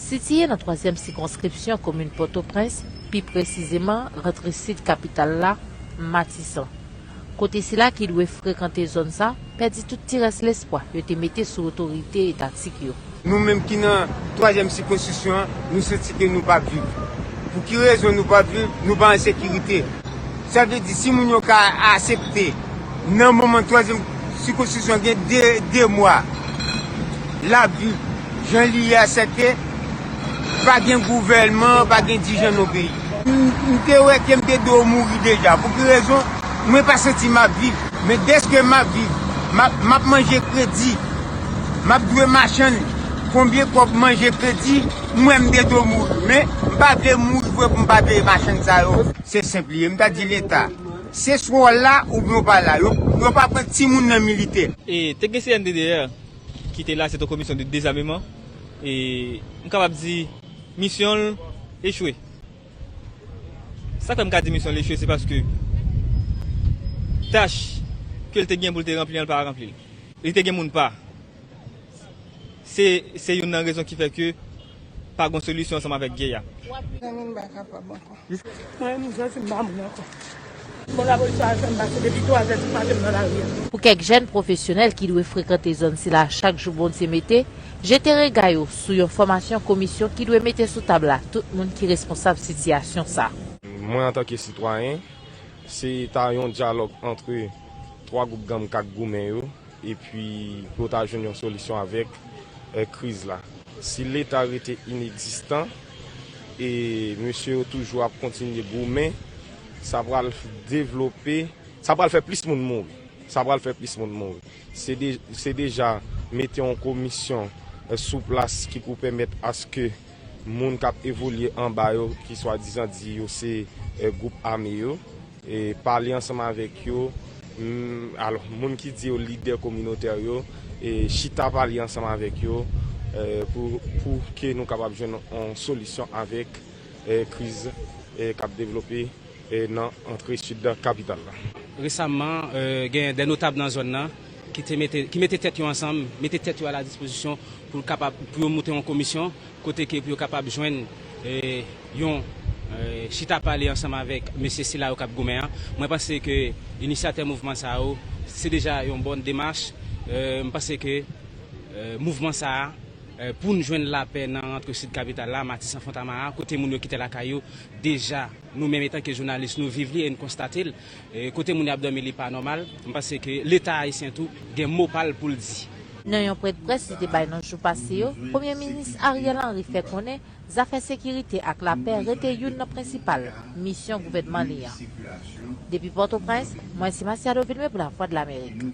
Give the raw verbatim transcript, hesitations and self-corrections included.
Sitiye nan twazyèm sikonskripsyon komin Pòtoprens, pi presizeman rantre sid kapital la, Matisan, kote sila ki dwe frekante zòn sa pèdi tout ti rès lespwa yo te mete sou otorite etatik yo. Nou menm ki nan twazyèm sikonskripsyon an, nou santi ke nou p ap viv. Pou ki rezon nou p ap viv? Nou pa an sekirite. Sa vle di, si moun yo ka aksepte, nan moman twazyèm sikonskripsyon gen de, de mwa, l ap viv jan li ye a, sèke pa gen gouvènman, pa gen dirijan nan peyi. M, m te wè ke m te dwe mouri deja. Pou ki rezon? Mwen pa santi m ap viv. Men dèske m ap viv, m ap, m ap manje kredi, m ap dwe machann konbyen kòb manje kredi, m wè m te dwe mouri. Men m pa vle mouri vre pou m pa peye machann sa yo. Se senp li ye. M ta di Leta, se swa w la oubyen w pa la. Yo, yo pa pran timoun nan militè. E te gen C N D D R ki te la, se te yon komisyon de dezameman. E m kapab di misyon l echwe. Sa k fè m ka di misyon l echwe, se paske tach ke l te gen pou l te ranpli an, l pa ranpli l. Li te gen moun pa. Se, se youn nan rezon ki fè ke pa gen solisyon ansanm avèk gè a. Zanmi m pa kapab ankò. Mwen menm, m santi m pa moun ankò. Bon, lapolis pa fè m pase depi twa zè di maten m nan lari a. Pou kèk jèn pwofesyonèl ki dwe frekante zòn sila chak jou Bondye mete, jete rega yo sou yon fòmasyon komisyon ki dwe mete sou tab la tout moun ki responsab sitiyasyon sa. Mwen, antanke sitwayen, se ta yon dyalòg antre twa gwoup gang k ap goumen yo, epi pou yo ta jwenn yon solisyon avèk, eh, kriz la. Si Leta rete inegzistan e mesye yo toujou ap kontinye goumen, sa pral devlope, sa pral fè plis moun mouri. Sa pral fè plis moun mouri. Se de-, se deja mete yon komisyon, eh, sou plas ki pou pèmèt aske moun k ap evolye anba yo, ki swadizan di yo se, eh, gwoup ame yo, e pale ansanm avèk yo. Mm, alò, moun ki di yo lidè kominotè yo, e chita pale ansanm avèk yo, eh, pou, pou ke nou kapab jwenn yon solisyon avèk, eh, kriz, eh, k ap devlope, eh, nan antre sid kapital la. Resaman, eh, gen de notab nan zòn nan ki te mete, ki mete tèt yo ansanm, mete tèt yo a la dispozisyon pou l kapab, pou yo monte yon komisyon kote ke pou yo kapab jwenn, eh, yon, eh, chita pale ansanm avèk mesye sila yo k ap goumen an. Mwen panse ke inisyatè mouvman sa yo, se deja yon bòn demach. Eh, m panse ke, eh, mouvman sa a, eh, pou n jwenn lapè nan rantre sid kapital la, Matisan, Fontamara, kote moun yo kite lakay yo, deja, nou menm etanke jounalis, nou viv li e n konstate l. E kote moun yo ap dòmi, li pa nòmal. M panse ke Leta ayisyen tou gen mo pa l pou l di. Nan yon pwennprès li te bay nan jou pase yo, Premye Minis Ariel Henry fè konnen zafè sekirite ak lapè rete youn nan prensipal misyon gouvènman li an. Depi Pòtoprens, mwen se Masiado Vilmé pou Lavwadlamerik.